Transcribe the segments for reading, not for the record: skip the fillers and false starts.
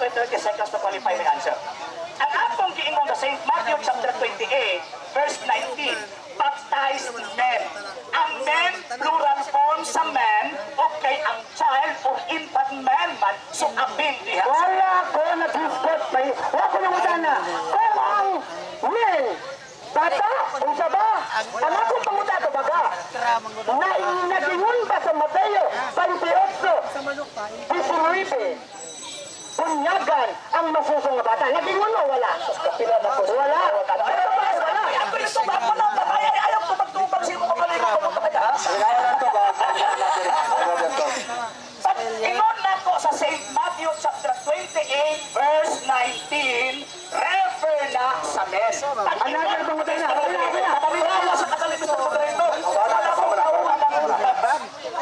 ko 30 seconds to qualify my answer. Ang akong giingon sa St. Matthew chapter 28, verse 19, baptized men. Ang men, plural form sa man, okay, ang child or infant man man, so apil diha. Wala ko nag-discuss pa. Wala ko nangutana. Kung ang men, bata, unsa ba? Ang akong pangutana baga. Na nagingon ba sa Mateo 28, 19, bunyagan ang masusong nga bata? Nagingon o wala? Wala. Wala. Ay, ako yung tubag ko lang, ay, ay, ayaw ko magtubag sa imo kabalingon ko mo ha? Pag ingon na ko sa St. Matthew chapter 28 verse 19, refer na sa men. Pag Another pangutana. Okay na, okay na. Wala sa katalik, Mr. Moderator. Wala ko tawag ng.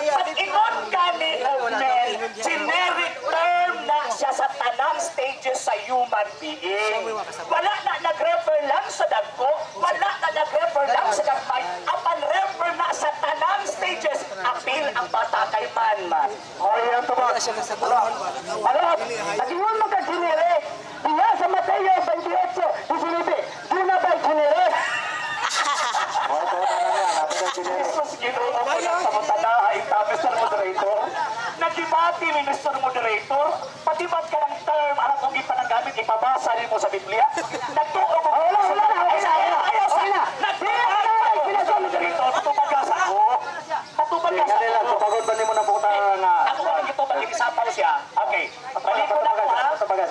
Pag ingon gani og men, generic term na siya sa tanang stages sa human being. Wala na nag-refer lang sa dagko, wala na nag-refer lang sa gagmay, apan refer na sa tanang stages, apil ang bata kay man man. Ay, ang tubag. Ano? Nagingon mo ka generic. Diya sa Mateo 28, 19, di na ba generic? Jesus, Ginoo ko lang sa matanahay ta, Mr. Moderator. Nagibati ni Mr. Moderator, pati ba't ka ng term, alam kong ipananggamit, ipabasa mo sa Biblia? Nagtuo mo. Wala, wala na, okay na, okay na. Ayaw sa, Okay na. nagtuo Mr. Moderator, patubag sa ako. Patubag sa ako. Pagod ba nimo na puta nga? Ako lang ito, balik isapaw siya. Okay, balik ko na ko ha.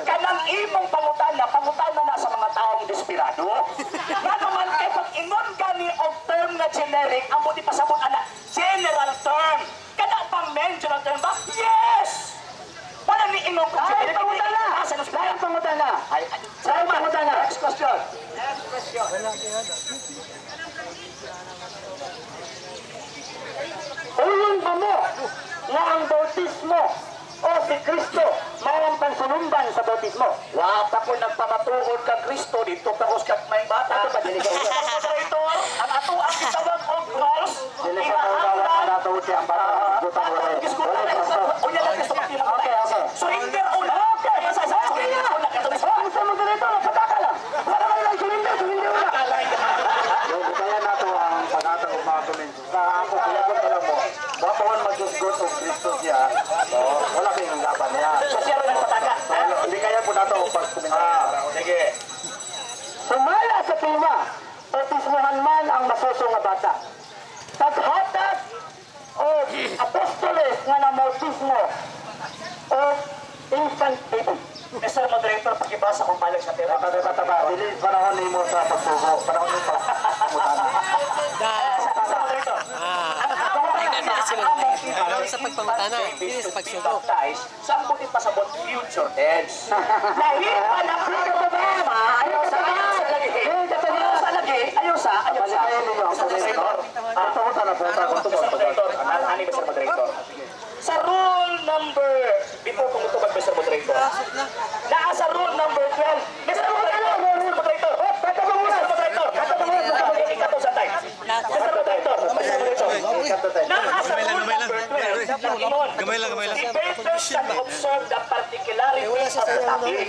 Kanang imong pangutana, pangutana na sa mga taong desperado. Nga naman kay pag ingon gani og term nga generic, ang buti pasabot ana, general term. Kana bang men general term ba? Yes! Wala ni ingon kung Ay, generic. pangutana! Asa na Ay, pangutana! Ay, Ay, pangutana! Next question. Uyon ba mo na ang bautismo o si Kristo mao ang pansulumban sa bautismo? Wa pa ko nagpamatuod kang Kristo dito pa ko sa may bata. Ato pa, dili ka ulo. Moderator, ang ato ang gitawag og cross, Dili sa kaugawan na natuod siya ang bata. Gutang wala. Unya lang gusto Okay. Surrender una. Okay. Sa surrender una kato mismo. Ang sa moderator, nagpataka lang. Wala kayo lang surrender, surrender una. Yung kaya nato ang paghatag og mga comments. Sa ako kuyagon pa lang mo. Wa pa man magisgot og Kristo siya. So, wala kayong laban niya. So siya rin nagpataka. So, hindi kaya po nato ang pag-komentaryo. Sige. Sumala sa tema, bautismuhan man ang masuso nga bata. Paghatag o apostoles nga namautismo o infant baby. Mr. Moderator, pakibasa kung balik sa tema. Taba, taba, taba. Dili panahon nimo sa pagsugo. Panahon nimo sa pagpangutana. Mr. Moderator. Alam sa pagpangutana, dili sa pagsugo. Sa ang buti pasabot future tense. Lahi pa lang ang tema, ayaw sa ayaw sa lagi. Ayaw sa lagi, ayaw sa, ayaw sa. Balikayan ninyo ang Mr. Moderator, Ang pangutana po, Mr. Moderator, ani Mr. Moderator. Sa rule number, before kung mutubag, Mr. Moderator, naa sa rule number 12. Mr. Moderator, Mr. Moderator, Mr. Moderator, Mr. Moderator, sa time. Mr. Moderator, Mr. Moderator, naa sa rule number 12, nagingon, Gamay lang, gamay lang. debaters can observe the particularities of the topic.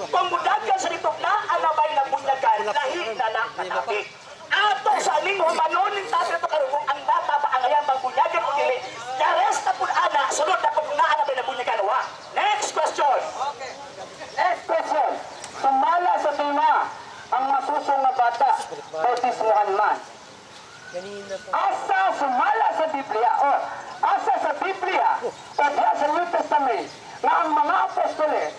Kung mudagan sa nito na anabay na bunyagan, lahi na na topic. Ato sa aning humanon ning topic ito karon kung ang bata ba ang ayang magbunyagan o dili, the rest na pud ana, sunod na kung naa na ba nabunyagan wa. Next question. Next question. Sumala sa tema, ang masusong nga bata, bautismuhan man. Asa sumala sa Biblia o asa sa Biblia o diya sa New Testament nga ang mga apostoles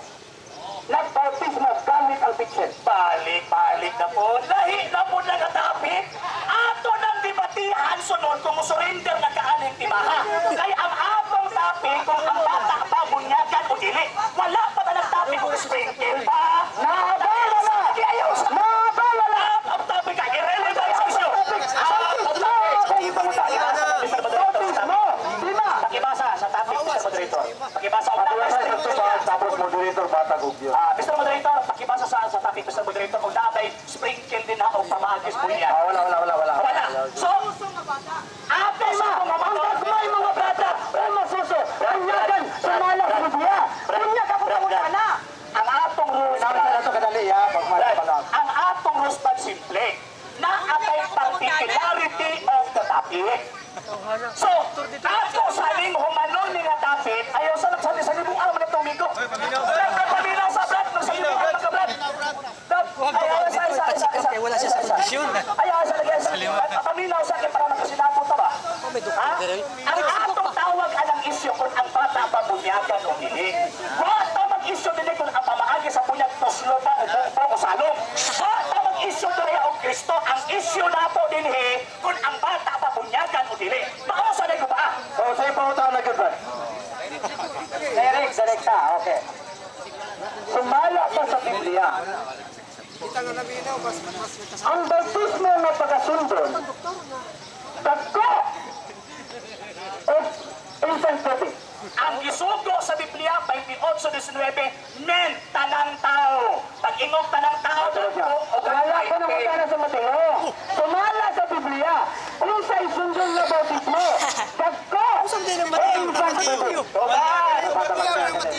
nagbautismo gamit ang pitsil? Balik, balik na po. Lahi na po na topic. Ato nang debatihan sunod kung surrender na kaaning timaha. Kay ang atong topic kung ang bata pa bunyagan o dili. Wala pa na topic kung sprinkle ba. Naa ba wala? Ayaw sa Naa ba wala? Out of topic ka. Irrelevant sa issue. Out of topic. Mr. Moderator, Bautismo, di ba? pakibasa sa topic, Mr. Moderator. Pakibasa og Patuloy sa tubag, tapos moderator batag og yun. Ah, Mr. Moderator, pakibasa sa topic, Mr. Moderator, kung naa bay sprinkle din na o pamagis po niya. Ah, wala, wala, wala, wala. Wala. So, ato sa mga Ang gagmay mga bata, ang masuso, bunyagan, sumala sa Biblia. Bunyag ako pangutana. pag-ihi. So, ato saling humanon ni nga dapit, ayaw sa nagsali sa libong alam na tumigo. Brad, paminaw sa Brad, sa libong alam ka, Brad. Brad, ayaw sa isa, isa, isa. Kaya wala siya sa kondisyon. Ayaw sa lagi, sa paminaw sa akin para makasinapot ta ba? May doktor Ha? dere. Ang atong tawag anang isyu kung ang bata ba bunyagan o dili. Wa ta mag-isyu dili kung ang pamaagi sa bunyag tuslo ba o bukbo o salong. Wa ta mag-isyu dili og Kristo. Ang isyu nato dinhi kung ang bata ba bunyagan o dili. Mao sa ko ba? So, sa ipangutana gyud, Brad. Direct, direkta, okay. Sumala pa sa Biblia. Ang bautismo nga pagkasundon, dagko o infant baby. Ang gisugo sa Biblia 28:19, men tanang tao. Pag ingog tanang tao, dagko o Wala ko nang utana sa Mateo. Sumala sa Biblia, unsa isundon nga bautismo, dagko Usam din ang o Mateo. infant baby.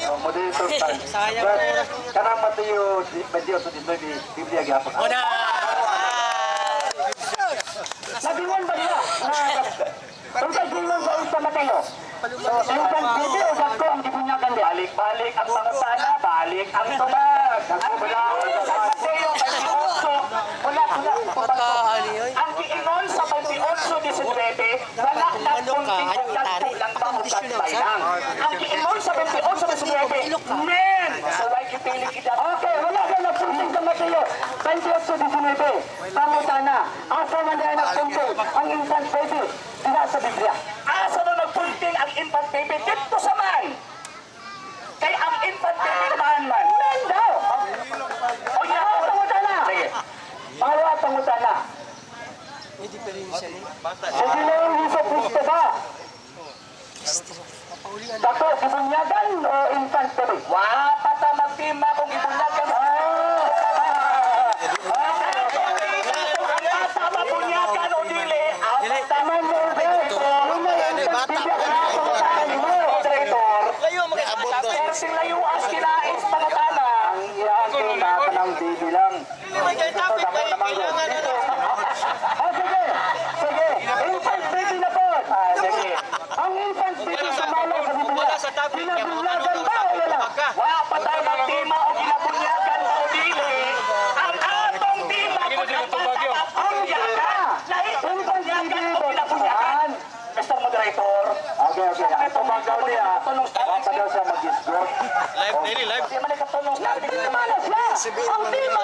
Oh, moderator time. Sayang Brad, oras. kanang Mateo 28:19, Biblia gyapon. Una! Nabingon ba niya? Unsa gingon sa sa Mateo? Infant baby o dagko ang gibunyagan diha? Balik-balik ang pangutana, balik ang tubag. Ang giingon sa Mateo 28, wala, wala, Pagkaali, oy. Ang giingon sa 28:19, wala na Manok ka, kunting ayaw o itari. dagko lang ba o Kondisyon lang, gagmay sir. lang. Ang giingon sa 28:19, men! So why gipiling edad? Okay, wala ka nagpunting sa Mateo. 28:19. Pangutana, asa man dahil nagpunting ang infant baby diha sa Biblia? Asa na nagpunting ang infant baby? Dito sa man! Kay ang infant baby man man. Men daw! O yeah, Pangalawa pangutana! Sige. Pangalawa pangutana. May diferensya ni. Sa Ginoong Hesus Kristo ba? Papaulian. Dako, gibunyagan o infant baby? Wa pa ta magtima kung ibunyagan. Ang bata mabunyagan o dili, ang Tama mo, Bert. Lumay infant baby ang pangutana mo. moderator. Pero layuas kinais pangutana. Ang iyang tema kanang baby lang. Ito dako naman yun. Ah, sige. Sige. Infant baby na po. Ah, sige. Ang infant baby sumala sa Biblia. Pinabunyagan ba o wala? Wa pa tayo magtima o ginabunyagan o dili. Ang atong tima kung ang bata mabunyagan. Lahi Infant bunyagan baby o ginabunyagan. Mr. Moderator, Okay. Ang tubag daw niya, wa pa daw siya mag-isgot. Live, daily live. Di man ikatulong sa atin. Tema na siya. Ang tema,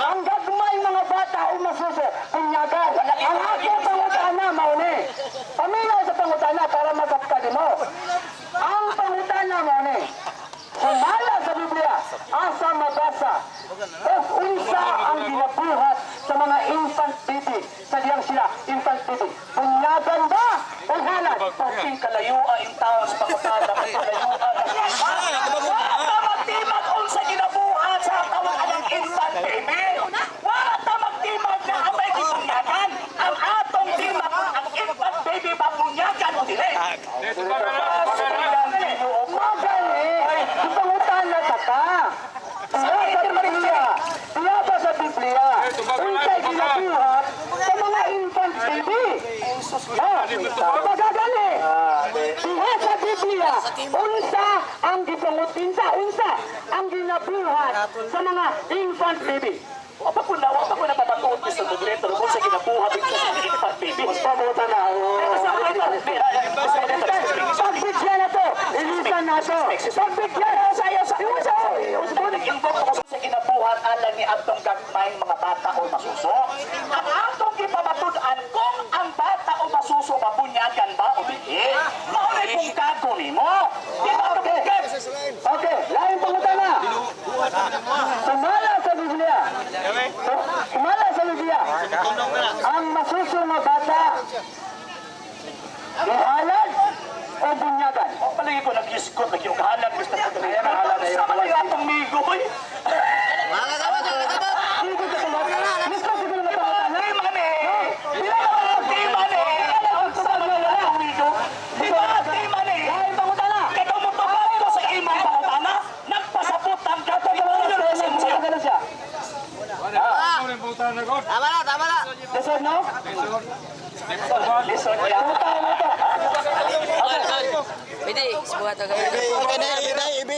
ang gagmay mga bata o masuso, kunyagan. Ang aking pangutana, mauni. Paminaw sa pangutana para magkapkali mo. Ang pangutana, mauni. Sumala sa Biblia, asa mabasa, o unsa ang ginabuhat sa mga infant baby, sa diyang sila, infant baby. Bunyagan ba o halad? Pati kalayua in town sa pangutana, kalayua. Wa ta magtimag unsa ginabuhat sa tawag anang infant baby. Wa ta magtimag na amay gibunyagan. Ang atong timag kung ang infant baby babunyagan o dili. Magali! Ipangutana ta ka! Diya sa Biblia! Diya ba sa Biblia? Unsay ginabuhat sa mga infant baby? Ha? Magagali! Diya sa Biblia! Unsa ang gipangutin sa unsa ang ginabuhat sa mga infant baby? Wa pa ko napabatuot Mr. Moderator kung sa ginabuhat sa mga infant baby. Pangutana. Mr. Moderator, Pagbigyan na to! Ilisan na to! Pagbigyan! Sayo sa Nag-invoke ako sa ginabuhat alang ni atong gagmayng mga bata o masuso. Ang atong gipamatud-an kung ang bata o masuso mabunyagan ba o dili. Mao na kung kago nimo. Di ba kabungkag? Okay, laing pangutana. Sumala sa Biblia. Sumala sa Biblia. Ang masuso nga bata, gihalad o bunyagan? O palagi ko nag-isgot, nag-iugahalan, Mr. Moderator. Ayan, ayan. Sama na yung atong migoy. Hindi ko sa Mismo siguro na pangutana. Di man eh. Di ba di man eh. Sama na yung atong migo. Di ba di man eh. Laing pangutana. Kaya tumutubag ko sa imong pangutana, nagpasabot ang katagalan sa inyo. Ganun siya. Yes or no? Listen ya. Tol, tol. Pwede, subukan to gawin.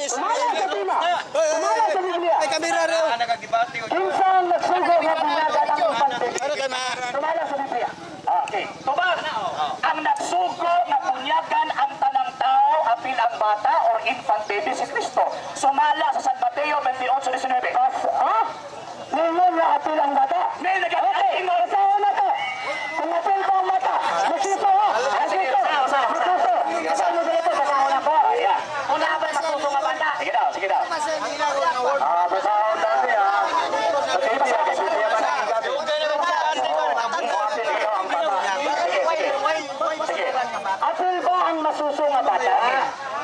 Sumala sa tema. Sumala sa Biblia. Ay, kamera rin. Kinsa ang nagsugo nga bunyagan ang infant baby? Sumala sa Biblia. Okay. Tubag. Ang nagsugo na bunyagan ang tanang tao, apil ang bata or infant baby si Kristo. Sumala sa San Mateo 28:19. As, ha? Ningon nga apil ang bata. May Okay, nag-ingon. basahan na to. Kung apil ba ang bata, masuso ha. Sige, Masuso. usa, usa. Masuso. Basahan mo ganito, basahan na ko. Yeah. Una ba masuso nga bata? Sige daw, sige daw. Ah, basahon dati ah. Sa Biblia, kay Biblia man ang gabi. Apil ikaw ang bata. Sige, sige. Sige. Apil ba ang masuso nga bata?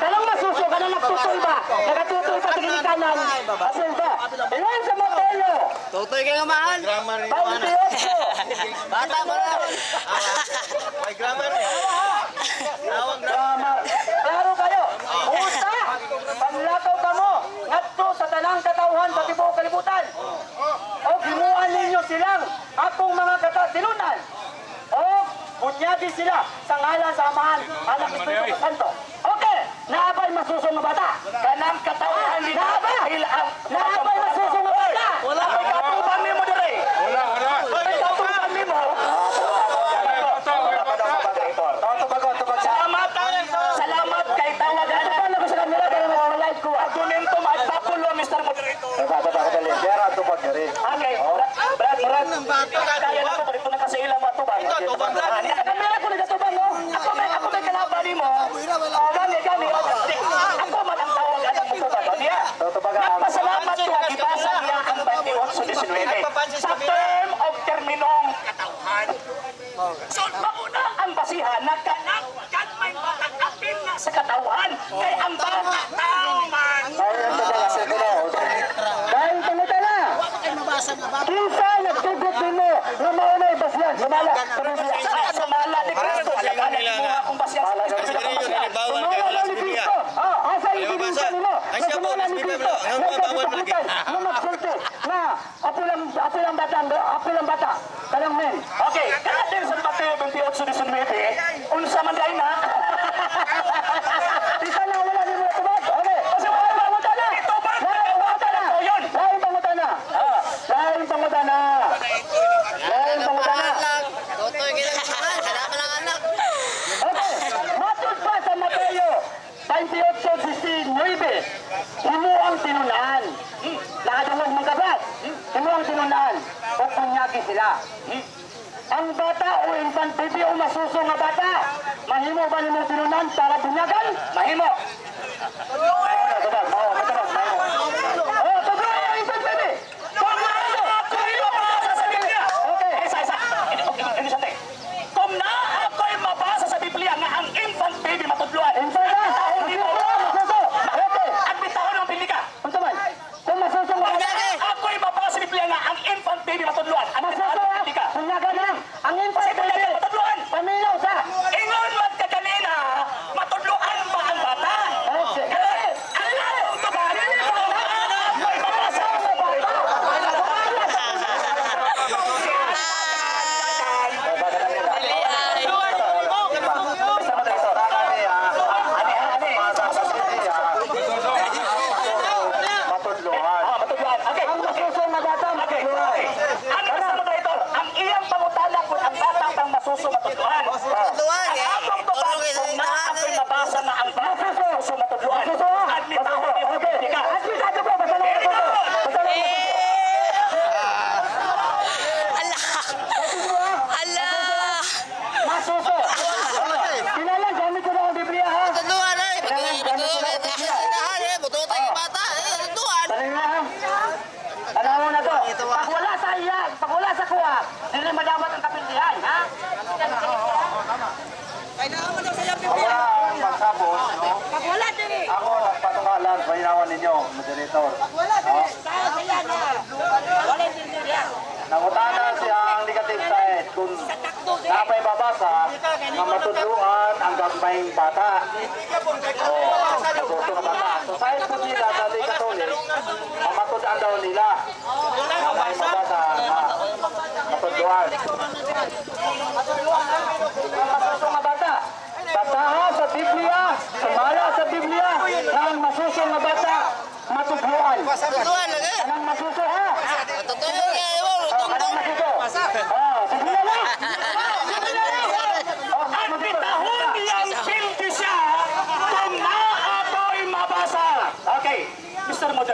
Kanang masuso, kanang nagtutol ba? Nagatutol pa sa ginikanan. Apil ba? Ilan sa Mateo? Tutoy kayo mahal. 28. Bata mo na. Grammar. Klaro kayo. Usa, panlakaw ka mo. Ngadto sa tanang katawhan sa tibuok kalibutan. O gimuan ninyo silang akong mga katatinunan. O bunyagi sila sa ngalan sa Amahan, Anak, Espiritu Santo. Okay, naabay masusong nga bata. Kanang katawhan ni Naaba! Apil ang Naabay masusong nga bata. Wala may katubang nimo dire. Wala, wala. May katubang nimo. Bata, bata. Tubag, tubag. Salamat. Salamat kay tawagan. Paano ko sa kanila kaya mas live ko. Argumento ad populo, Mr. Moderator. Tubag, tubag, dali. Dera, tubag na rin. Okay, Brad, Brad, kaya na ko dito na kasi ilang matubang. Ito, Brad. Kamera ko nagatubang no. Ako may kalaban nimo. Oh, gani, gani. Ako man ang tawag ang mutubang. O, niya. Tubag ang Nagpasalamat ko ang gibasa niya ang 28:19. Sa term of terminong katawhan. So, mauna ang basihan na kanang may batang apil na sa katawhan. Kay ang bata tao man. Dahil ang tubag kasi ito na. Dahil panguta na. Kinsa nagtugot nimo nga maunay basyan? Sumala sa Biblia. Sa sumala ni Kristo, alagana mo akong basihan sa Kristo. Bawal Sumala kayo na ni Biblia. Kristo. Ah, asa yung Ayaw ebidensya basa. nimo? Ay, Na siya po, sumala ni Biblia. Kristo. Ayaw Nga bawal malagi. ikapitakutan, nga magsulti na apil ang bata. Kanang men. Okay, kana din sa Mateo 28:19, unsa man dai na? Isa na wala nimo tubag. Okay. Kasi wala Panguta na. Ito ba? Lain panguta na. Yun. Lain panguta na. Lain panguta na. Lain panguta na. Tutoy kayo mahal. Sana lang anak. Okay, matod pa sa Mateo 28:19, himo ang tinun-an. Nakadungog mga kabrad, himo ang tinun-an o kunyagi sila. Ang bata o infant baby o masuso nga bata, mahimo ba nimong tinun-an para bunyagan? Mahimo. Tubag, oh, tubag, mahimo. Oh, tugay ang infant baby! Kung naa ako'y mabasa sa Biblia. Okay. Isa, isa. Okay, okay, Kung naa ako'y mabasa sa Biblia nga ang infant baby matudluan. Infant ha? Taon nimo. Masuso, masuso! Okay, At bitahon ang pili ka. unsa man? Kung masuso nga bata, Ako'y mabasa sa Biblia nga ang infant baby matudluan. At masuso bitahon ha? ang pili ka. Bunyagan na! Ang infant Kasi baby, bunyagan matudluan. paminaw sa! Ingon man ka kanina, matudluan ba ang bata? Okay. Karon, ang atong tubag, ako'y mabasa sa bata. Basta moderator. Ani ah. Ani, ani. Sa Biblia, matudluhan. Ah, matudluan. Okay. Ang masuso nga bata, Okay, matudluan. okay. Ang nasa moderator, ang iyang pangutana kung ang bata pang masuso matudluan. Matudluan, Ang eh. atong tubag, kung naa ako'y mabasa na ang bata masuso matudluan. Masuso ha? At mitahon ni Okay. ka. Admitado ko, basta lang ako. Basta lang ako. Ala. Ala. Masuso. Kinalan, gamit ko na ang Biblia ha. Matudluan eh. Matudluan. Eh, Bututoy yung bata. Eh, Matudluan. Tanong na ha. Tanong na to. Pag wala sa iya, pag wala sa kuha, hindi na madamat ang kapintihan, ha? Wala ang pagsabot, no? Ako, nagpatungalan, paninawan ninyo, moderator. Nangutana siya ang negative side kung napay babasa nga matudluan ang gagmayng bata. O, matuto nga bata. So side po nila sa di Catholic, ang matud-an daw nila. Nga may mabasa nga matudluan.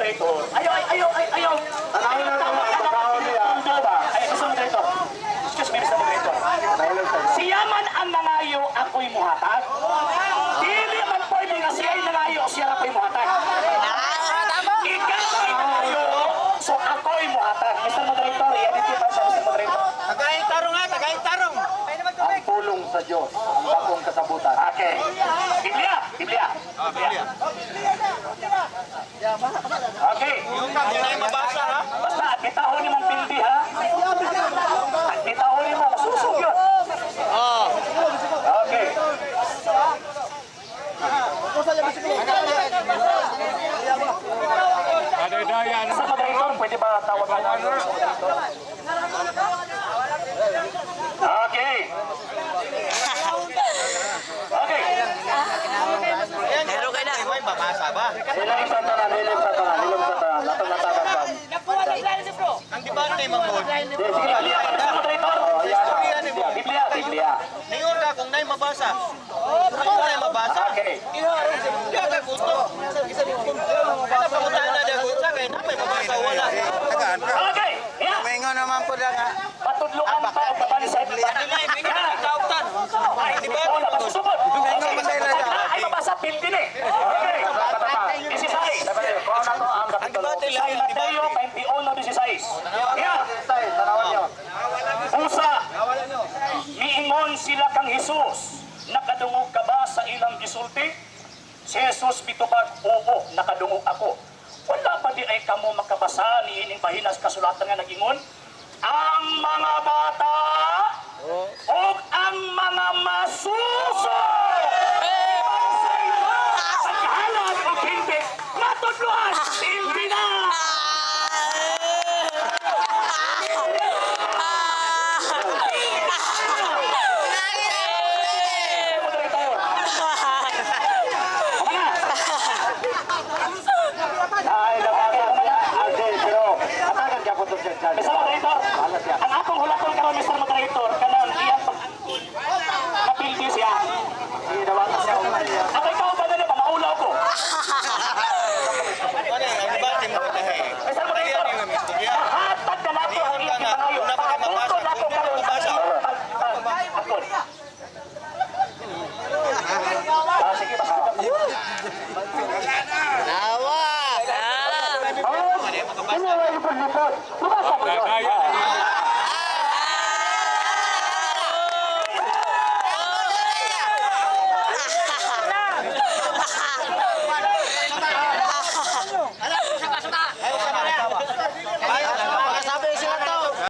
Moderator. Ayaw, ay, ayaw, ay, ayaw. Tanawin na lang ang basahon niya. Ay, Mr. Moderator. Excuse me, Mr. Moderator. Siya man ang nangayo, ako'y muhatag. Dili man pwede nga siya'y nangayo, siya ako'y muhatag. Ah, tama. Ikaw ay nangayo, so ako'y muhatag. Mr. Moderator, i-identify sa Mr. Moderator. Tagay tarong ha, tagay tarong. Ang pulong sa Diyos, ang bagong kasabutan. Okay. Biblia, Biblia. Biblia. Okay. Hindi na mabasa ha. Basta, bitahon ni mong pindi ha. At bitahon ni mo, masusog yun. Okay. Adadaya na. Sa moderator, pwede ba tawag na namin? Okay. Okay. Meron ka na. Mabasa ba? Hilom sa tanan, hilom sa tanan, hilom sa tanan. Atong natagan pa. Ang debate manghod. Di, sige lang. Biblia ba, Mr. Moderator? Oh, yan. Biblia, Biblia. Ningon ka kung na'y mabasa. Kung na'y mabasa. Okay. Di ka gusto. Ano pangutan na dagot sa kay na'y mabasa wala. Okay. Yeah. Mingon naman po lang ha. Patudloan pa o babali sa Biblia. Kaugtan. Ay, di ba? Wala, masusugod. Okay. Ay, mabasa, pindi ni. Okay. 16. Kuha na to ang kapitulo. Debate San lang ang Mateo debate. 21:16. Yeah. Say, tanawan niyo. Usa, miingon sila kang Jesus, nakadungog ka ba sa ilang gisulti? Si Jesus mitubag, "Oo, nakadungog ako." Wala pa di ay kamo makabasa ni ining bahinas kasulatan nga nagingon? Ang mga bata